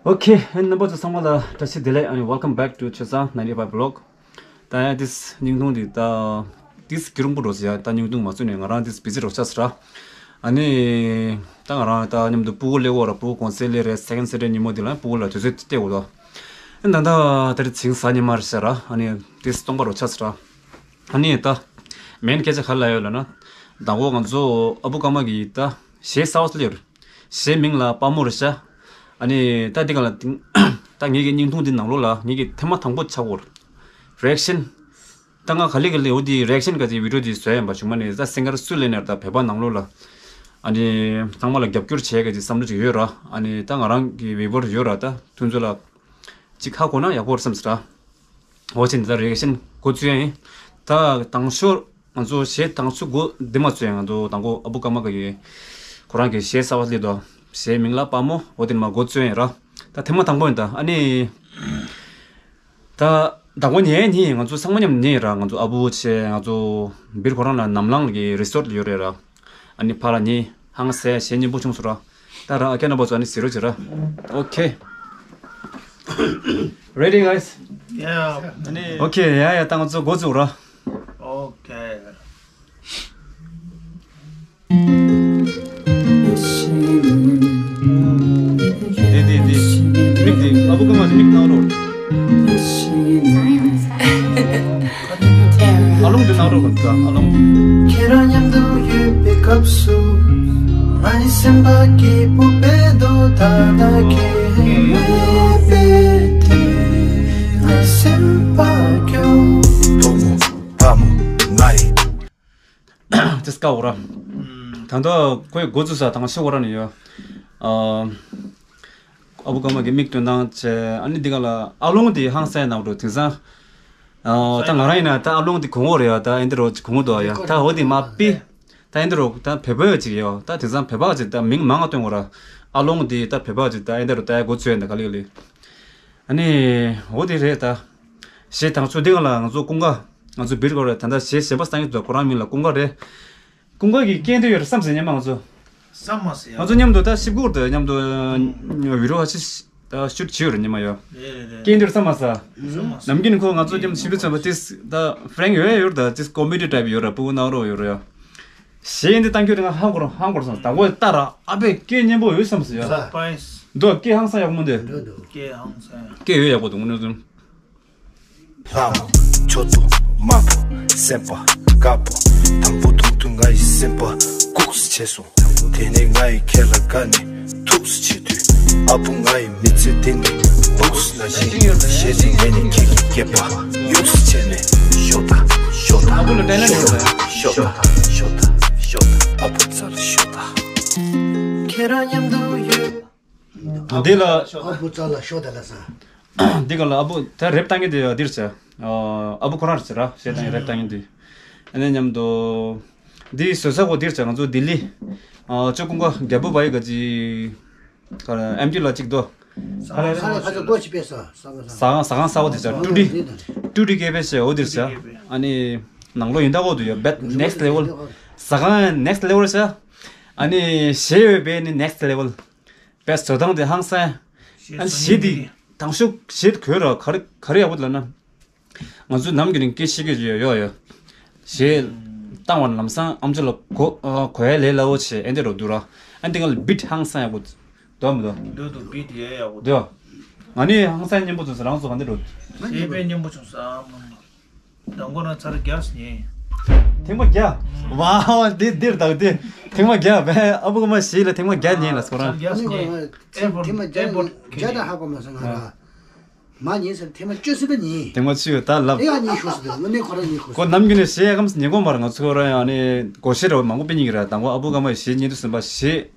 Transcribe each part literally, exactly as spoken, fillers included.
ཨོ་ཁེ། རྣམ་པ་ཚོ་ཚང་མ་ལ་བཀྲ་ཤིས་བདེ་ལེགས། ཨ་ནི་welcome back to ཆོས་བཟང་ninety-five blog. ད་ཡང་this་བརྙན་ཐུང་འདི་ད་this་སྐྱིད་རོང་པོ་འགྲོ་ཟེར་ཡ། ད་བརྙན་ཐུང་མ་བཙུགས་ནས་ང་རང་this་བི་ཛི་རོགས་ཆགས་ཟེར་ར། ཨ་ནི་ད་ང་རང་ད་མཉམ་དུ་ཕྲུ་གུ་སླེབས་ཡོད་ར། ཕྲུ་གུ་གུང་སེང་སླེབས་རེད། second Saturday་ཉིན་མོ་འདི་ལ་ཕྲུ་གུ་ལ་དུས་ཚོད་སྟེར་དགོས་དོ། ཨ་ནི་ད་ད་དེ་རིང་ཚེས་གཟའ་ཉི་མ་རེད་ཟེར་ར། ཨ་ནི་this་སྟོང་པ་རོགས་ཆགས་ཟེར་ར། ཨ་ནི་ད་མེན་སྐད་ཆ་ག་རེ་ལབ་ཡོད་ལབ་ན། དང་པོ་ང་ཚོ་ཨ་བུ་ཀརྨ་གི་ད་གཞས་གསར་པ་སླེབས་ཡོད་རེད། གཞས་མིང་ལ་དཔའ་མོ་རེད་ཤག་ཨ་ནི་ད་འདི་ག་ལ་ད་ངེད་ཀྱི་བརྙན་ཐུང་འདི་ནང་ལོགས་ལ་ངེད་ཀྱི་ཐེངས་མ་དང་པོ་ཆགས་ཡོད་རེད། རི་ཨེག་ཤན། ད་ང་ག་ལེ་ག་ལེ་འོ་དེ་རི་ཨེག་ཤན་ག་ཅིག་བི་ཌི་ཡོ་དེ་བཟོས་ཡིན་པ། བྱུང་མ་ནི་ད་སིང་གར་སུ་སླེབས་ནས་ད་བོད་པ་ནང་ལོགས་ལ་ཨ་ནི་ཚང་མ་ལ་རྒྱབ་སྐྱོར་བྱེད་ག་ཅིག་བསམ་བློ་ཅིག་ཡོད་ར། ཨ་ནི་ད་ང་རང་གི་བེ་བོར་ཡོད་ར། ད་དུས་ཚོད་ལ་ཅིག་ཧ་གོ་ན་ཡག་པོ་རེད་བསམ་ཟེར་ར། འོ་ཅི་འདི་ལྟར་རི་ཨེག་ཤན་འགོ་བཙུགས་ཡ་ཡིན། ད་དང་ཤོས་ང་ཚོ་གཞས་དང་ཤོས་འགོ་འདི་མ་བཙུགས་ཡ། ང་ཚོ་དང་པོ་ཨ་བུ་ཀརྨ་གི་ཁོ་རང་གི་གཞས་གསར་པ་སླེབས་འདུག་གཞས་མིང་ལ་དཔའ་མོ། འོ་དེ་མ་འགོ་བཙུགས་ཡ་ཡིན་ར། ད་ཐེངས་མ་དང་པོ་ཡིན་ད། ཨ་ནི་ད་དང་པོ་ཉལ་ནི་ང་ཚོ་ཚང་མ་མཉམ་ཉལ་ར། ང་ཚོ་ཨ་བུ་བྱས། ང་ཚོ་བིར་ཁོ་རང་ལ་ནམ་ལངས་གི་རི་སོར་ཡོད་རེད་ར། ཨ་ནི་ཕར་ལ་ཉལ། ཧང་སང་གཞས་སྙན་པོ་བྱུང་སོང་ར། ད་རང་ཨ་ཁེ་རྣམ་པ་ཚོ་ཨ་ནི་གཟིགས་རོགས་བྱེད་ར། ཨོ་ཁེ། Ready, guys? Yeah. ཨ་ནི་ཨོ་ཁེ། ཡ་ཡ། ད་ང་ཚོ་འགོ་བཙུགས་ར། ཨོ་ཁེ། འདི་འདི་འདི་མིག་འདི་ཨ་བུ་ཀརྨ་ཅིག་མིག་གནང་རོགས། ཨ་ལོང་འདི་གནང་རོགས། ཨ་ལོང་། ཁྱེད་རང་མཉམ་དུ་ཡོད་པའི་སྐབས་སུ། ངའི་སེམས་པ་སྐྱིད་པོ་བྱེད་དོ། ད་ལྟ་ཁྱེད་མེད་པའི་དུས། ངའི་སེམས་པ་སྐྱོ། བུ་མོ་བུ་མོ་ངའི། དེ་སྐབས་འོ་ར། ད་ལྟ་ཁོས་འགོ་བཙུགས་ས་དང་ཤོས་འོ་ར་ནས་ཡོད། ཨ་ཨ་བུ་ཀརྨ་གི་མིག་སྟོན་སྟངས་བྱས། ཨ་ནི་འདི་ག་ལ་ཨ་ལོང་འདི་ཧང་སང་གནང་འགྲོ། དེང་སང་ཨ་ད་ང་རང་ཡིན་ན་ད་ཨ་ལོང་འདི་གོང་འོག་རེད་ཡ། ད་ཨེ་འདི་རོ་གོང་འོག་འདུག་ཡ། ད་འོ་དེ་མ་པི་ད་ཨེ་འདི་རོ་ད་བོད་པ་ཅིག་ཡོད། ད་དེང་སང་བོད་པ་ཅིག་ད་མིང་མང་ང་སྟོན་འོ་ར། ཨ་ལོང་འདི་ད་བོད་པ་ཅིག་ད་ཨེ་འདི་རོ་ད་འགོ་བཙུགས་ཡ་ད་ག་ལེ་ག་ལེ། ཨ་ནི་འོ་དེ་རེད་ད། གཞས་དང་ཤོས་འདི་ག་ལ་ང་ཚོ་ཀུན་དགའ། ང་ཚོ་བིར་ཁོ་ར་ད་ལྟ་གཞས་གཞན་པ་བཏང་གི་འདུག་ཁོ་རང་མིང་ལ་ཀུན་དགའ་རེད། ཀུན་དགའ་གི་སྐད་འདི་ཡོད་རེད་བསམ་ཟེར་ཉན་མ་ང་ཚོ། བསམ་མ་ཟེར་ཡ། ང་ཚོ་མཉམ་དུ་ད་ཤིབ་གུར་དུ་མཉམ་དུ་བི་ཌི་ཡོ་ཧ་ཅི་ད་ཤུཊ་བྱས་ཡོད་རེད་ཉན་མ་ཡོད། རེད་རེད་རེད། སྐད་འདི་རེད་བསམ་མ་ཟེར། བསམ་མ་ཟེར། ནམ་རྒྱུན་ཁོ་ང་ཚོ་མཉམ་ཤིབ་དུ་ཚོན་པ་ཏིས་ད་ཧྥ་རེང་ཡོད་ཡོད་ད་ཏིས་ཀོ་མེ་ཌི་ཊའིབ་ཡོད་ར། ཕྲུ་གུ་ནང་རོགས་ཡོད་ར་ཡ། གཞས་འདི་བཏང་རྒྱུ་དེ་ང་ཧང་གོ་ར་ཧང་གོ་ར་སོང་། དང་པོ་ལྟ་ར་ཨ་ཕའི་སྐད་སྙན་པོ་ཡོད་བསམ་ཟེར་ཡ། སུར་པ་རའི་སི། འདུག་སྐད་ཧང་སང་ཡག་པོ་མོ་འདི། འདུག་འདུག་སྐད་ཧང་སང་ཡ། སྐད་ཡོད་ཡག་པོ་འདུག་ངོ་ནས་བཟུང་། ལྷ་མོ་མཆོག་ཏུ་དམར་པོ་སེམས་པ་དཀར་པོ། དང་པོ་ཐུག་དུས་ངའི་སེམས་པ་ལྐུགས་སུ་བྱས་སོང་། དེ་ནས་ང་ཡི་ཁ་ལ་དགའ་ནས་ཐུགས་སུ་ཆེ་དུས། ཨ་བུ་ང་ཡི་མི་ཚེ་འདི་ནི་སྦུག་སུ་ན་བཞིན་ཞེས་ཏེ་ངས་ནི་ཁྱེད་ཀྱི་སྐེད་པ་གཡུགས་སུ་བྱས་ནས་ཤོག་ད་ཤོག་ད་ཨ་བུ་ལ་ཏན་ལན་ཡོད་རེད། ཤོག་ད་ཤོག་ད་ཤོག་ད་ཨ་བུ་རྩ་ལ་ཤོག་ད། ཁྱེད་རང་མཉམ་དུ་ཡོད། འདི་ལ་ཨ་བུ་རྩ་ལ་ཤོག་ད་ལ་ས། འདི་ག་ལ་ཨ་བུ་ད་རེབ་བཏང་གི་དེ་འདིར་བྱ། ཨ་བུ་ཁོ་རང་རེད་ཟེར་ར། ཞེས་དང་རེབ་བཏང་གི་འདི། ཨ་ནི་མཉམ་དུ་འདི་བཟོ་ས་གོ་འདིར་བྱ། ང་ཚོ་ལྡི་ལི་ཨ་ཅོ་ཀུན་དགའ་རྒྱལ་པོ་བ་ཡི་ག་ཅི་ག་ཨེམ་ཀྱུ་ལ་གཅིག་དོ། ས་ཁང་ས་ཁང་ས་ཁང་གསར་པ་དེ་བྱ། ཊུ་ཌི་ཊུ་ཌི་ཀེ་ཕེ་བྱ། འོ་འདིར་བྱ། ཨ་ནི་ནང་ལོགས་ཡིན་ད་གོ་དུ་ཡ་བེད་ནེག་སི་ལེ་ཝལ། ས་ཁང་ནེག་སི་ལེ་ཝལ་བྱ། ཨ་ནི་གཞས་ཡོད་པའི་ནི་ནེག་སི་ལེ་ཝལ། བེད་བཟོ་སྟངས་དེ་ཧང་སང་། ཨ་ནི་གཞས་དེ་དང་ཤོས་གཞས་དེ་གོ་ར་ག་རེ་ག་རེ་ཡག་པོ་ལབ་ན། ང་ཚོ་ནམ་རྒྱུན་རིང་སྐད་ཆ་བཤད་ཀྱི་ཡོད་ཡོད་ཡོད། གཞས་བཏང་བ་ལམ་སང་ཨམ་ཅོག་ལ་གོ་ཨ་གོ་ཡ་ལས་སླ་བོ་བྱས་ཨེ་འདྲ་རོ་འདུག་ར། ཨ་འདི་ག་ལ་བིཊ་ཧང་སང་ཡག་པོ་འདུག་མི་འདུག་འདུག་འདུག་བིཊ་ཡ་ཡག་པོ་འདུག་ང་ནི་ཧང་སང་སྙན་པོ་བྱུང་ས། རང་ཚོ་ག་འདྲ་རོ། གཞས་དཔེ་སྙན་པོ་བྱུང་ས། དང་པོ་ན་ཚར་བརྒྱ་ཟིན། ཐེངས་མ་བརྒྱ། ཝའོ། འདི་འདིར་དང་འདི་ཐེངས་མ་བརྒྱ་བས། ཨ་བུ་ཀརྨ་གཞས་ལ་ཐེངས་མ་བརྒྱ་ཉན་ལ་སོ་ར། ཚར་བརྒྱ་ཟིན། ཨེར་པོར་ཊི་ཐེངས་མ་བརྒྱ་ཨེར་པོར་ཊི་བརྒྱ་དང་ཧ་གོ་མ་སོང་ང་ར། མ་ཉན་ཟེར་ཐེངས་མ་བཅུ་ཟིན་ད་ཉན། ཐེངས་མ་བཅུ་ད་ལབ། ཨེ་ཡ་ཉན་ཤོག་ཟེར་དུས་ང་ནི་ཁོ་ར་ཉན་ཤོག་ཟེར། ཁོ་ནམ་རྒྱུན་ནས་གཞས་ཡག་གམ་ཉན་གོ་མ་ར། ང་ཚོ་ར་ཡང་ནི་གོ་ཤེས་ར་མང་པོ་སྤེལ་ཉན་གི་ར། དང་པོ་ཨ་བུ་ཀརྨ་གཞས་ཉན་དུས་ཟིན་པ་གཞས་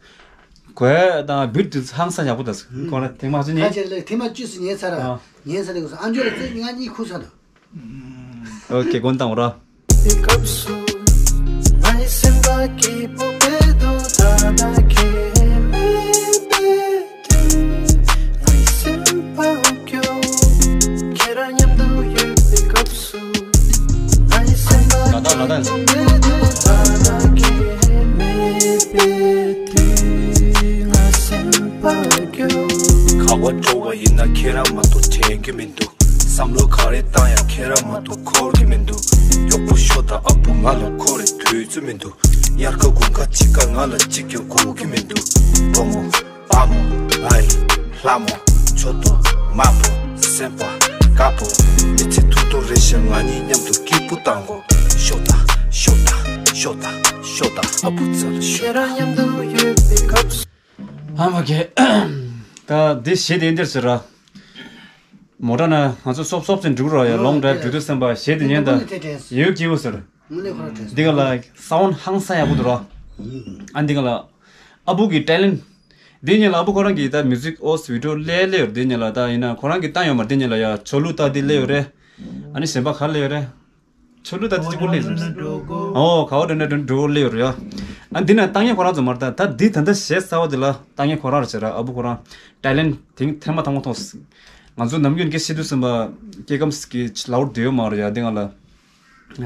གོ་ཡ་དང་བིཊ་དུ་ཧང་སང་ཡག་པོ་ད་ཁོ་ར་ཐེངས་མ་བཅུ་ཉན། ཁ་ཆེ་ལ་ཐེངས་མ་བཅུ་ཟིན་ཉན་ཚར་ར། ཉན་ཚར་ནས་གོ་སོང་ཨ་མཆོག་ལ་ཙེ་ང་གཉིད་ཁུག་ཚར་འདུག་ཨོ་ཁེ། གོན་དང་ར། དེ་སྐབས་སུ་ངའི་སེམས་པ་སྐྱིད་པོ་བྱེད་དོ། ད་ལྟ་ཁྱེད་མེད་པའི་དུས་ངའི་སེམས་པ་སྐྱོ། ཁྱེད་རང་མཉམ་དུ་ཡོད་པའི་སྐབས་སུ་ངའི་སེམས་པ་ལ་དྭགས་ལ་དྭགས། སྐྱིད་པོ་བྱེད་དོ། ད་ལྟ་ཁྱེད་མེད་པའི་དུས་ངའི་སེམས་པ་སྐྱོ། ཨ་བ་འགྲོ་བ་ཡིན་ན་ཁྱེད་རང་མ་གཏོགས་དྲན་གྱི་མི་འདུག་བསམ་བློ་ག་རེ་བཏང་ཡང་ཁྱེད་རང་མ་གཏོགས་འཁོར་གྱི་མི་འདུག་གཡོག་པོ་ཤོ་དང་ཨ་བུ་ང་ལ་འཁོར་བའི་དུས་ཚོད་མི་འདུག་དབྱར་ཁ་དགུན་ཁ་དཔྱིད་ཀ་ང་ལ་གཅིག་ཀྱང་དགོས་ཀྱི་མི་འདུག་བུ་མོ། པ་མོ། ཨ་ཡེ། ལྷ་མོ། ཆོ་ཏོ། མ་པོ། སེམས་པ། དཀར་པོ། མི་ཚེ་ཐུང་ཐུང་རེད་ཤག་ང་གཉིས་མཉམ་དུ་སྐྱིད་པོ་བཏང་གོ་ཤོ་ད་ཤོ་ད་ཤོ་ད་ཤོ་ད་ཨ་བུ་ཚ་ལ་ཤོ་ད། ཁྱེད་རང་མཉམ་དུ་ཡོད་པའི་སྐབས་སུ། ཨ་མ་གེ། ད་འདི་གཞས་དེ་འདིར་ཟེར་ར། མོ་ཊ་ན་ང་ཚོ་སོབ་སོབ་ཚན་འགྲིག་རོགས་ཡ། ལོང་ཌ་རའིབ་འགྲོ་དུས་ཙམ་པ་གཞས་དེ་ཉན་ད། ཡོད་སྐྱིད་པོ་ཟེར། འདི་ག་ལ་སའུན་ཌི་ཧང་སང་ཡག་པོ་འདུག་ར། ཨ་འདི་ག་ལ་ཨ་བུ་གི་ཊེ་ལེན་ཊི། འདི་ཉིན་ལ་ཨ་བུ་ཁོ་རང་གིས་ད་མིའུ་ཟིག་ཨོ་སི་བི་ཌི་ཡོ་ལས་ལས་ཡོད་རེད། འདི་ཉིན་ལ་ད་ཡིན་ན་ཁོ་རང་གིས་བཏང་ཡོད་མ་རེད། འདི་ཉིན་ལ་ཡ་ཆོ་ལུ་ད་འདི་ལས་ཡོད་རེད། ཨ་ནི་གཞན་པ་ག་ལས་ཡོད་རེད། ཆོ་ལུ་ད་འདི་གཅིག་པོ་ལས་ཡོད་རེད། ཨོ་ག་བ་འགྲོ་ན་འགྲོ་འགྲོ་ལས་ཡོད་རེད་ཡ། ཨ་འདི་ན་བཏང་ཡས་ཁོ་རང་ཚོ་མ་རེད། ད་ད་འདི་ད་ལྟ་གཞས་གསར་བ་འདི་ལ་བཏང་ཡས་ཁོ་རང་རེད་ཟེར་ར། ཨ་བུ་ཁོ་རང་ཊེ་ལེན་ཊི་དེང་ཐེངས་མ་དང་པོ་མཐོང་། ང་ཚོ་ནམ་རྒྱུན་སྐད་ཆ་བཤད་དུས་ཙམ་པ་སྐད་ཁམས་ཀྱི་ལའུ་ཌི་དེ་ཡོད་མ་རེད་ཡ། འདི་ང་ལ།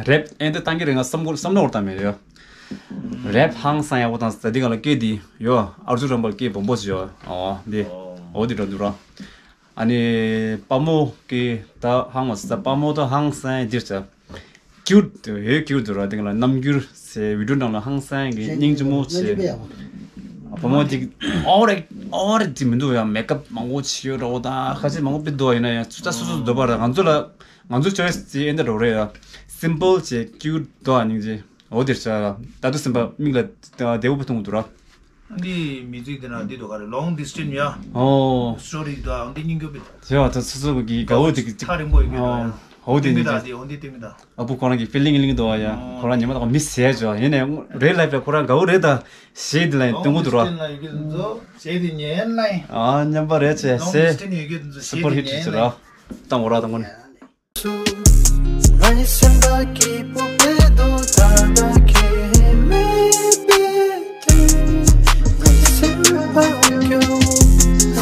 རེབ་ཨེ་འདི་བཏང་གི་རེད། ང་བསམ་བློ་བསམ་བློ་བཏང་མེད་ཡ། རེབ་ཧང་སང་ཡག་པོ་བཏང་ས། འདི་ག་ལ་སྐད་འདི་ཡོ། ཨར་ཇུ་རམ་པལ་སྐད་སྦོམ་པོ་ཞིག་ཡོ། ཨོ་འདི་ཨོ་འདི་འདྲ་འདུག་ར། ཨ་ནི་པ་མོ་གི་ད་ཧང་བ་ས། པ་མོ་ད་ཧང་སང་འདིར་ས། ཀིའུ་ཊི་ཡོད་ཀིའུ་ཊི་འདུག་ར། འདི་ག་ལ་རྣམ་འགྱུར་ཟེར་བི་ཌི་ཡོ་ནང་ལ་ཧང་སང་གི་སྙིང་རྗེ་མོ་ཆེ། པ་མོ་འདི་ཨོ་རེ་ཨོ་རེ་འདི་མི་འདུག་ཡ། མེག་ཨབ་མང་པོ་བྱེད་ཡོད་ར། འོ་ད་ཁ་ཆེ་མང་པོ་པི་འདུག་ཡིན་ན་ཡང་ཚུ་ད་སོ་སོ་འདོད་པ་ར། ང་ཚོ་ལ། ང་ཚོ་ཅོའི་སི་དེ་ཨེ་འདྲ་རོ་རེད་ཡ། སིམ་པལ་བྱས་ཀིའུ་ཊི་དོ་ཨ་སྙིང་རྗེ། འོ་དེར་ཆ་ད་དུ་སེམས་པ་མིག་ལ་བདེ་པོ་མཐོང་གི་འདུག་ར། འདི་མི་ཚིག་དེ་ན་འདི་དོ་ག་རེ་ལོང་ཌི་སི་ཊན་སི་ཡ། ཨོ། སི་ཊོ་རི་དོ་འདི་སྙིང་རྗེ་པོ། ཡ་ད་སོ་སོ་གི་དགའ་བོ་དེ་གི་ཐག་རིང་པོ་ཡོད་གི་དོ་ཡ། འོ་དེ་སྙིང་རྗེ། འདི་འོ་འདི་སྟེང་གི་ད། ཨ་བུ་ཁོ་རང་གི་ཕི་ལིང་ལིང་དོ་ཡ། ཁོ་རང་ཉི་མ་དག་མི་ཟེར་ཅོ་ཡིན་ནས་རེད་ལའིབ་ལ་ཁོ་རང་དགའ་བོ་རེད་ད། ཞེས་འདི་ལ་ཡང་སྟོན་གི་འདུག་ར། ལོང་ཌི་སི་ཊན་སི་ལ་ཡོད་གི་ཚོ་ཞེས་འདི་ཉན་ལ་ཡིན། ཨ་མཉམ་པ་རེད་ཅེས་ལོང་ཌི་སི་ཊན་སི་ཡོད་གི་ཚོ་སུ་པར་ཧིཊ་ཞིག་ཟེར་ར། བཏང་བ་ར་བཏང་གོ་ནི། ངའི་སེམས་པ་སྐྱིད་པོ་བྱེད་དོ་ད་ལྟ་ཁྱེད་མེད་པའི་དུས། ངའི་སེམས་པ་སྐྱོ།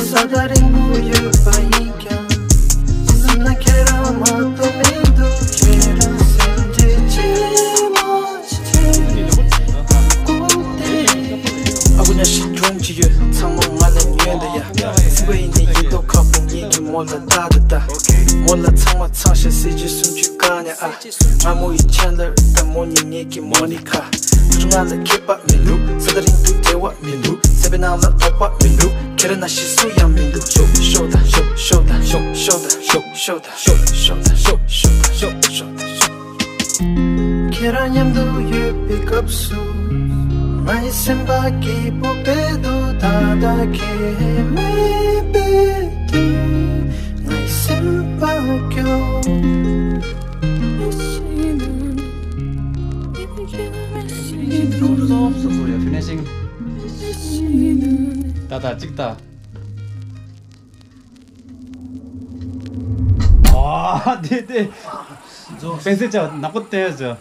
ས་ད་རིང་པོ་ཡོད་པ་ཡིན་ཀྱང་། སེམས་ན་ཁྱེད་རང་མ་གཏོགས་མི་འདུག་ཁྱེད་རང་སེམས་ཀྱི་ཅི་མ་བྱེད། ཨ་ཁུ་ན་ཤི་སྒྲུང་ཅི་ཡོད་ཚང་མ་ང་ལ་ཉོན་ད་ཡ། སེམས་པ་ཡིན་ནི་ཡིན་མདོག་ཁ་པོ་ངེད་ཀྱི་མོ་ལ་ད་ད་ད། མོ་ལ་ཚང་མ་ཚང་ཤ་སྲིད་ཇུས་སུམ་ཅུ་ག་ནས་ཨ། ང་མོ་ཡི་ཆན་ལར་དང་མོ་ནི་ངེད་ཀྱི་མོ་ནི་ཁ། ང་ལ་ཁྱད་པར་མི་འདུག་ས་ད་རིང་དུ་བྲེལ་བ་མི་འདུག་སེམས་པའི་ནང་ལ་དོགས་པ་མི་འདུག་ཁྱེད་རང་ན་ཤི་སུ་ཡང་མི་འདུག་ཤོག་ཤོག་ད་ཤོག་ཤོག་ད་ཤོག་ཤོག་ད་ཤོག་ཤོག་ད་ཤོག་ཤོག་ད་ཤོག་ཤོག་ད་ཤོག་ཁྱེད་རང་མཉམ་དུ་ཡོད་པའི་སྐབས་སུ། ངའི་སེམས་པ་སྐྱིད་པོ་བྱེད་དོ་ད་ལྟ་ཁྱེད་མེད་པའི་དུས། ངའི་སེམས་པ་སྐྱོ། ད་ད་གཅིག་ད། ཨ་དེ་དེ། པེན་སི་ལྕགས་ནག་པོ་བསྟན་ཟེར།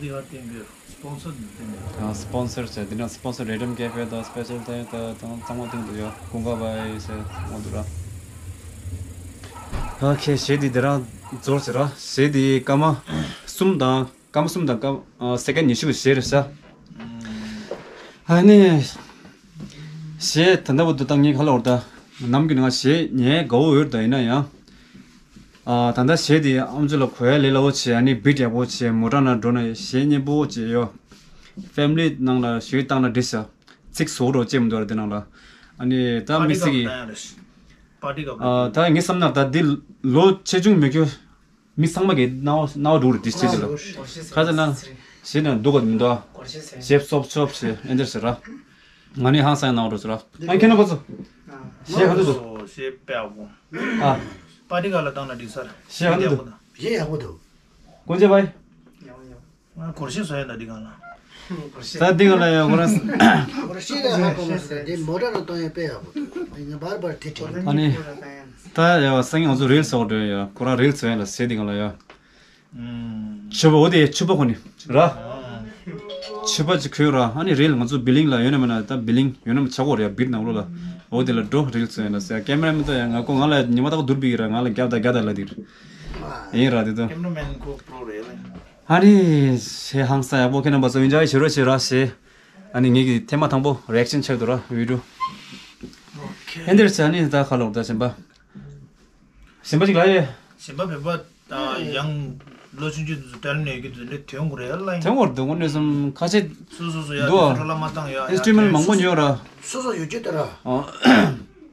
རི་བ་བསྟན་དགོས། སྤོན་སར་ནི་བསྟན་དགོས། ཨ་སྤོན་སར་བྱས། འདི་ན་སྤོན་སར་རེ་ཌམ་ཀེ་ཧྥེ་དང་སྤེ་ཤལ་ཊེན་དང་གཙང་མ་བསྟན་དུ་ཡོད། ཀུན་དགའ་བ་ཡི་ཟེར་འོང་དུ་ར། ཨོ་ཁེ། གཞས་འདི་འདི་རང་རྫོགས་ཟེར་ར། གཞས་འདི་སྐར་མ་གསུམ་དང་། སྐར་མ་གསུམ་དང་སྐར་མ་ཨ་སེ་ཀེན་ཉི་ཤུ་གི་གཞས་རེད་ཤག་ཨ་ནི། གཞས་ད་ལྟ་བར་དུ་ད་ངས་ག་ལ་བར་ད། ནམ་རྒྱུན་ང་གཞས་ཉན་དགའ་བོ་ཡོད་ད། ཡིན་ན་ཡང་། ཨ་ད་ལྟ་གཞས་དེ་ཨམ་ཅོག་ལ་གོ་ཡ་ལས་སླ་བོ་བྱས། ཨ་ནི་བིཊ་ཡག་པོ་བྱས། མོ་ཊ་ནང་འགྲོ་ན་གཞས་སྙན་པོ་བྱས་ཡོད། ཕེ་མི་ལི་ནང་ལ་གཞས་བཏང་ན་འགྲིག་ཤག་ཚིག་བཟོ་རོགས་བྱེད་མི་འདུག་ར་དེ་ནང་ལ། ཨ་ནི་ད་མི་སི་གི། པར་ཊི་སྐབས་ལ་བཏང་ཡ་རེད། པར་ཊི་སྐབས་ལ། ཨ་ད་ངས་བསམ་ན་ད་འདི་ལོ་ཆེ་ཆུང་མེད་རྒྱུ། མི་ཚང་མ་གི་སྣང་བ་སྣང་བ་འགྲོ་རེད་དེ་བྱེད་དེ་ལ། ཁ་ཚ་ན་གཞས་ན་འདུག་ག་མི་འདུག་གཞས་སོབ་སོབ་བྱས་ཨེ་འདྲ་ཟེར་ར། ང་ནི་ཧང་སང་སྣང་བ་འགྲོ་ཟེར་ར། ཨ་ཁྱེད་ན་ཁོ་ཚོ། གཞས་ག་འདུག་འདུག་གཞས་དཔེ་ཡག་པོ། ཨ། པར་ཊི་ག་ལ་བཏང་ན་འགྲིག་ས་རེད། གཞས་ག་འདུག་འདུག་གཞས་ཡག་པོ་འདུག་ཀུན་རྒྱལ་བྷའི། ཡག་པོ་ཡག་པོ། ང་སྒོར་གཞས་བཟོ་ཡ་ད་འདི་གང་ལ། ད་འདི་གང་ལ་ཡ་ཁོ་རང་། སྒོར་གཞས་ལ་ཧ་གོ་མ་སོང་། དེ་མོ་ཊ་ལ་གཏོང་ཡ་དཔེ་ཡག་པོ་འདུག་ང་བར་བར་དེ་དྲན། ཨ་ནི། ད་ཡ་སང་ཉིན་ང་ཚོ་རིལ་སོགས་འགྲོ་ཡ། ཁོ་རང་རིལ་བཟོ་ཡ་ལ་ཟེར་འདི་གང་ལ་ཡ། ཕྱུ་པ་འོ་དེ་ཕྱུ་པ་ཁོ་ནི་ར། ཕྱུ་པ་ཅིག་ཁོས་ར། ཨ་ནི་རིལ་ང་ཚོ་བི་ལིང་ལ་ཡོད་ན་མེད་ན། ད་བི་ལིང་ཡོད་ན་མ་ཆག་གོ་རེད་ཡ། བིར་ནང་ལོགས་ལ། འོ་དེ་ལ་འགྲོ་རིལ་བཟོ་ཡ་ལ་ཟེར། ཀེ་མ་ར་མེན་ད་ཡ་ང་ཁོ་ང་ལ་ཉི་མ་ད་གོ་དུར་བི་གི་ར། ང་ལ་རྒྱབ་ད་རྒྱབ་ད་ལ་དིར། ཡིན་ར་དེ་ད། ཀེ་མ་ར་མེན་ཁོ་པྲོ་རེད་ལེ། ཨ་ནི། ཞེ་ཧང་སང་ཡག་པོ་ཁྱེད་རྣམ་པ་ཚོ་ཨིན་ཇོའི་བྱེད་རོགས་བྱེད་ར་ཞེ། ཨ་ནི་ངེད་ཀྱི་ཐེངས་མ་དང་པོ་རི་ཨེག་ཤན་ཆགས་འདུག་ར་བི་ཌི་ཡོ། ཨོ་ཁེ། ཨེ་འདིར་ཆ་ནི་ད་ཁ་ལོག་ད་གཞན་པ། གཞན་པ་ཅིག་ལ་ཡོད། གཞན་པ་བོད་པ་ད་ཡང་ལོ་ཆུང་ཆུང་དེ་ཚོ་ཊེ་ལེན་ཊ་ཡོད་ཀྱི་འདུག་ནས་ཐོན་དགོས་རེད་ལ་ཡིན། ཐོན་དགོས་རེད་འདུག་དངོས་གནས་སམ་ཁ་ཆེ་སོ་སོ་སོ་ཡ་འདུག་དེ་ཚོ་བྲོ་བརླག་མ་བཏང་ཡ་ཡ་ཨིན་སི་ཊུ་མེན་ཊི་མང་པོ་ཉོས་ར། སོ་སོ་ཡོད་ཀྱི་དེ་ར། ཨོ།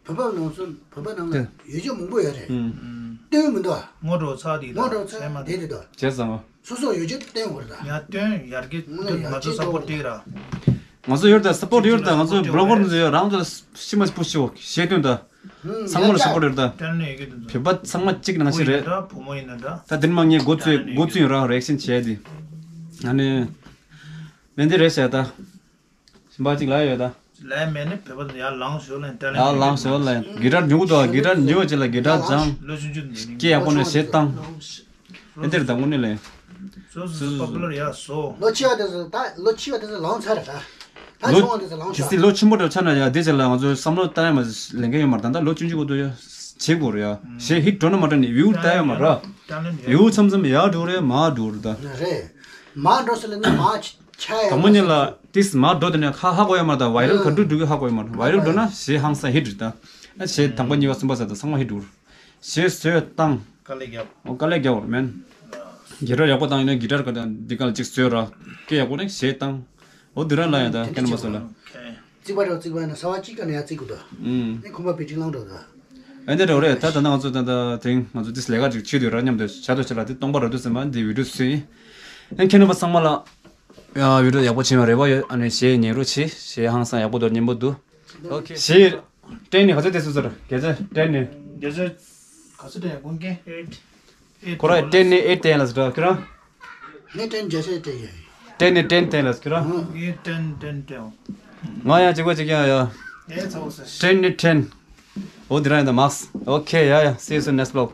བོད་པ་ནང་ཚོ་བོད་པ་ནང་ལ་ཡོད་ཀྱི་མང་པོ་ཡོད་རེད། ཨུམ། སྟོན་མི་འདུག་ངོ་སྤྲོད་ཚར་དེ་ངོ་སྤྲོད་ཚར་དེ་དེ་དེ་དང་། བྱས་ཙང་། སོ་སོ་ཡོད་ཀྱི་སྟོན་དགོས་རེད་ད། ཡ་སྟོན་ཡར་རྒྱས་ང་ཚོ་ཡར་རྒྱས་སྤོར་ཊི་ར། ང་ཚོ་ཡོད་ད་སཔོར་ཊི་ཡོད་ད་ང་ཚོ་བི་ལོག་གར་ཚོ་ཡོད་རང་ཚོ་ཤི་མ་སྤུ་ཤི་བོ་ཞེས་སྟོན་ད། ཚང་མ་ལ་སཔོར་ཊི་ཡོད་ད། བོད་པ་ཚང་མ་གཅིག་ནང་བཞིན་རེད། ད་དེ་ནི་མ་ངས་འགོ་བཙུགས་འགོ་བཙུགས་ཡོད་ར་རི་ཨེག་ཤན་བྱས་ཏེ། ཨ་ནི། མེ་འདི་རེད་བྱས་ད། གཞན་པ་གཅིག་ལ་ཡོད་ད། ལས་མེད་ནི་བོད་པ་ཡར་ལངས་ཞོར་ལ་ཡིན་ལྟ་ལེན་ཡར་ལངས་ཞོར་ལ་ཡིན་གི་ཊར་ཉོ་གི་འདུག་གི་ཊར་ཉོ་བྱས་ལ་གི་ཊར་སྦྱངས། ལོ་ཆུང་ཆུང་འདི་ནི་སྐད་ཡག་པོ་ནས་གཞས་བཏང་། ཨེ་འདིར་ད་དངོས་གནས་ལས། སོ་སོ་སོ་པོ་པུ་ལར་ཡ་བཟོ། ལོ་ཆེ་བ་དེ་ཚོ་ད་ལོ་ཆེ་བ་དེ་ཚོ་ལངས་ཚར་རེད་ད། ད་ལོ་ཆུང་བ་དེ་ཚོ་ལངས་ཤོག་དེ་ལོ་ཆེན་པོ་འདྲ་ཆགས་ན་ཡ་དེ་ཚོ་ལ་ང་ཚོ་བསམ་བློ་བཏང་ཡ་མ་ལེན་མཁན་ཡོད་མ་རེད་ད་ལྟ་ལོ་ཆུང་ཆུང་གོ་དུ་ཡ་བྱེད་དགོས་རེད་ཡ་གཞས་ཧིཊ་འགྲོ་ན་མ་འགྲོ་ནི་བིའུ་ལྟ་ཡ་མ་རེད། ལྟ་ལེན་ཡ་བིའུ་མཚམས་མཚམས་ཡར་འགྲོ་རེད་མར་འགྲོ་རེད་ད། རེད། མ་འགྲོ་ཟེར་ལ་ནི་མ་ཆ་ཡ་དང་པོ་ཉིད་ལ་ཏིས་མ་འགྲོ་དེ་ནས་ཁ་ཧ་གོ་ཡ་མ་རེད་ད་བའི་རལ་ག་འགྲོ་འགྲོ་གི་ཧ་གོ་ཡ་མ་རེད་བའི་རལ་འགྲོ་ན་གཞས་ཧང་སང་ཧིཊ་རེད་ད། ཨ་གཞས་དང་པོ་གཉིས་པ་གསུམ་པ་ཟེར་ད་ཚང་མ་ཧིཊ་འགྲོ། གཞས་བཟོས་བཏང་། དཀའ་ལས་རྒྱབ། ཨོ་དཀའ་ལས་རྒྱབ་པ་རེད་མེན། གི་ཊར་ཡག་པོ་བཏང་ཡིན་ན་གི་ཊར་ག་དང་འདི་ག་ལ་གཅིག་བཟོས་ར། སྐད་ཡག་པོ་ནས་གཞས་བཏང་། ཨོ་འདི་ར་ལ་ཡང་ད་ཁྱེད་རྣམ་པ་ཚོ་ལ། རྩིག་པ་རེད་རྩིག་པ་ཡིན་ན་ས་བ་གཅིག་ག་ནས་ཡར་རྩིག་དགོས་ད། ཨུམ། ཨེ་ཁོམ་པ་བེ་ཊི་རི་ལངས་འགྲོ་ད། ཨེ་འདི་འདྲ་རེད་ད་ད་ནང་ང་ཚོ་ད་ད་དེང་ང་ཚོ་ཏིས་ལས་ཀ་ཅིག་བྱེད་དུས་ར་མཉམ་དུ་བྱ་དུ་བྱེད་ལ་དེ་སྟོང་པ་ར་དུ་ཟེར་མ་འདི་བི་ཌི་ཡོ་བཟོས་ཡིན། ཨེ་ཁྱེད་རྣམ་པ་ཚང་མ་ལ། ཡ་བི་ཌི་ཡོ་ཡག་པོ་བྱེད་མ་རེད་བ་ཡོད་ཨ་ནི་གཞས་ཉན་རོགས་བྱེད་གཞས་ཧང་སང་ཡག་པོ་འདུག་སྙན་པོ་འདུག་ཨོ་ཁེ། གཞས་ཊེན་ནི་ག་ཚོད་དེ་སུ་ཚོར་ག་ཚོད་ཊེན་ནི། བརྒྱ་ཆ་ག་ཚོད་སྤྲད་ཡ་དགོངས་ཀྱི། ཁོ་ར་ཊེན་ནི་ཨེཊ་ཊེན་ལ་ཟེར་ཁྱོད་རང་། ངས་ཊེན་བརྒྱ་ཆ་སྤྲད་ཡ་ཡིན། ཊེན་ནི་ཊེན་ཊེན་ལ་ཟེར་ཁྱོད་རང་། ངས་ཊེན་ཊེན་སྤྲད་ཡ། ང་ཡང་གཅིག་པ་གཅིག་ཡང་ཡ། ངས་ཚ་བོ་ཟེར། ཊེན་ནི་ཊེན། ཨོ་འདི་རང་ཡིན་ད་མགས། ཨོ་ཁེ་ཡ་ཡ། See you soon next vlog.